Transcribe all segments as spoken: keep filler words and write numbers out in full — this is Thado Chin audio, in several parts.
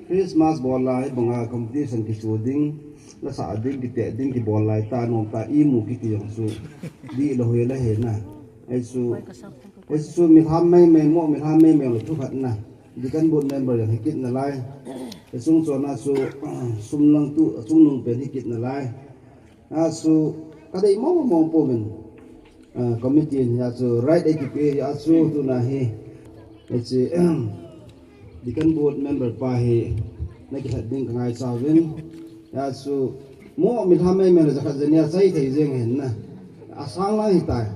Christmas bol lai banga competition kichu ding, la sa ding, kite ding, kibol lai ta, nom ta, imu kiti jong chu, di lo hoi la he na. Ai chu, ai chu mi tham mai mai mo, mi tham mai mai lo thu khat na. Deacon board member jong hi kit na lai. Ai chung chon a chu, sum lang tu, sum nung pen hi kit na lai. A chu, ka dei mo mo po min. Ah, committee in ya chu right ekipe ya chu tuna hi, hiche, Deacon Board member pa hi na kilhat ding ka ngaicha uvin. Ya chu mo mi lha mai mai le jakhat jania chai thei jeng hen na. Asang lai hitai.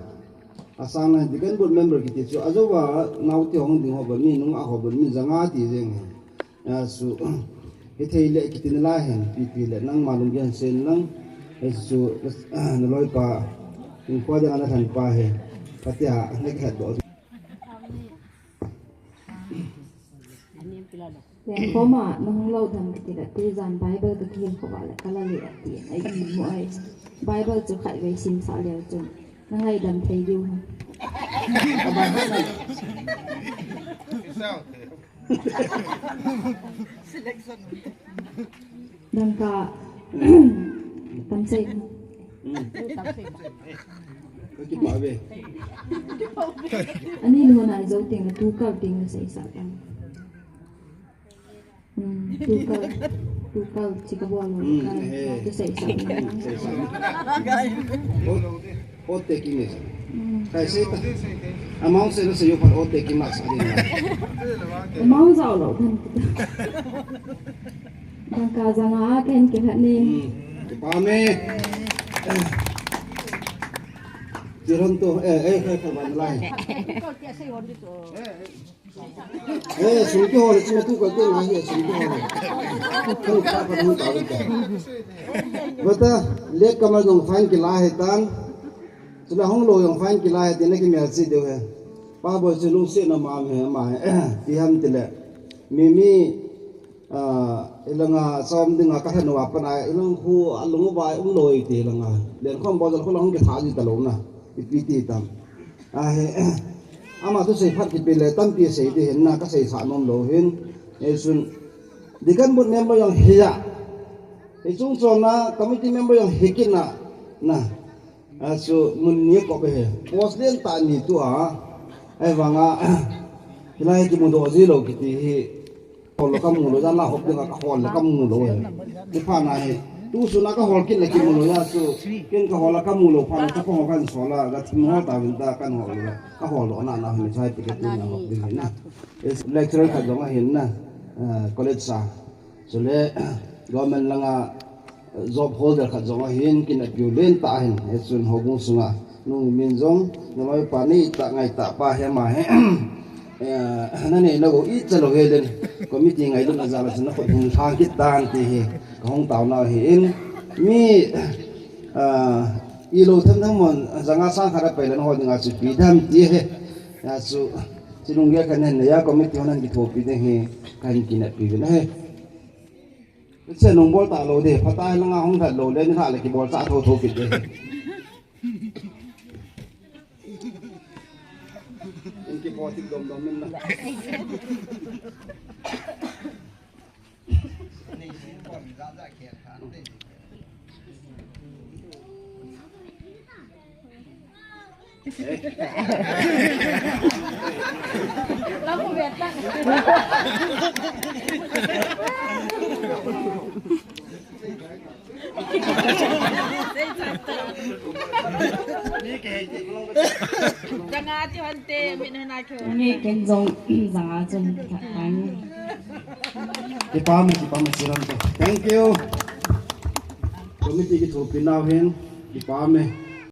Asang lai Deacon Board member kiti chu ajo va nau ti hong ding ho ba mi nung a ho ba mi janga ti jeng hen. A chu, hithei le kiti nalai hen, pipi le nangma lunggel sen lang, hichu, naloipa, in kho ding ana than pa he, katia, na khat do. Lengkhoma, nahung lou dam kiti le, tujan Bible ka kihil kho va le, ka la le ati, ai, mo ai. Bible chu khatvei sim sa leu chun, na ngaidam thei diu ham. Dangka, tamsei. Ani luna jo ting la tu kal ting la sei sa kan. Hmm, tu kal, tu kal, chika bol lo, tu sei sa kan. Oath taking is. Kai sei ta. Amount sei lo sei yo pat oath taking mas adi na. Amount jao lo kan. Dangka janga ken ke hat ni. Kipa me. Tiron to, eh, eh, kai ka ban lai. Eh, sum kihol, sum tu ka te ngai, sum kihol. Kan ka ka tu ka ka. Bata, late comer jong fine kila he tan. Chule hung lou jong fine kila he tin na kimel chi deu he. Pa boi chu lungsetna ma he ma he. Ti ham tile. Mi mi, ah, ilanga som dinga ka than wa pana ilang khu alung ba um loi ti langa. Len khom bo jal khu lang ke tha ji ta lo na. Ipi ti tam. A he, ama tu sei phat kipe le tampi sei ti hin na ka sei sa nom lou hin. E sun. Deacon board member jong hi ya. Hichung chon na committee member jong hi kit na. Na. A chu mun ni ko be he. Post len ta ni tu a. Ai vanga. Hilai kimu do ji lo kiti hi. Hol ka mu lou, ja la hop ding ka hol ka mu lou he. Ti pha na he. Tu sun a ka hol kit le kimu lou ya chu. Ken ka hol ka mu lou pha na ka hol kan so la, ka thim hol ta vin ta kan hol lou. Ka hol lou na na hin chai ti ka tu na hop ding na. Lecturer khat jong ahin na. Eh, college sa. Chule, government langa job holder khat jong ahin, kinep piu len ta ahin, hichun houbung sunga nung min jong, naloi pa ni ta ngai ta pa he ma he. Eh, na nei na go i cha lo he len, committee ngailutna jal a chun na khut hung thang kit tan ti hi, ka hung tao na hi in, mi, ah, i lo tham tham mon, janga sang khat a pai le na ho dinga chu pi dam ti he. Ya chu, chi lunggel kan hen ya committee hon an kithopi ding hi, kan kinep pi na he. Che nung bol ta lo de, phatai langa hung that lo le, ni kha le kibol cha tho tho kit de. In kibol tik dom dom min na. Janga ti hon te, min hana kyo. Ni ken jong janga chun ka kan. Kipa me, kipa me, siran to. Thank you. Committee kithopi nau hin, kipa me.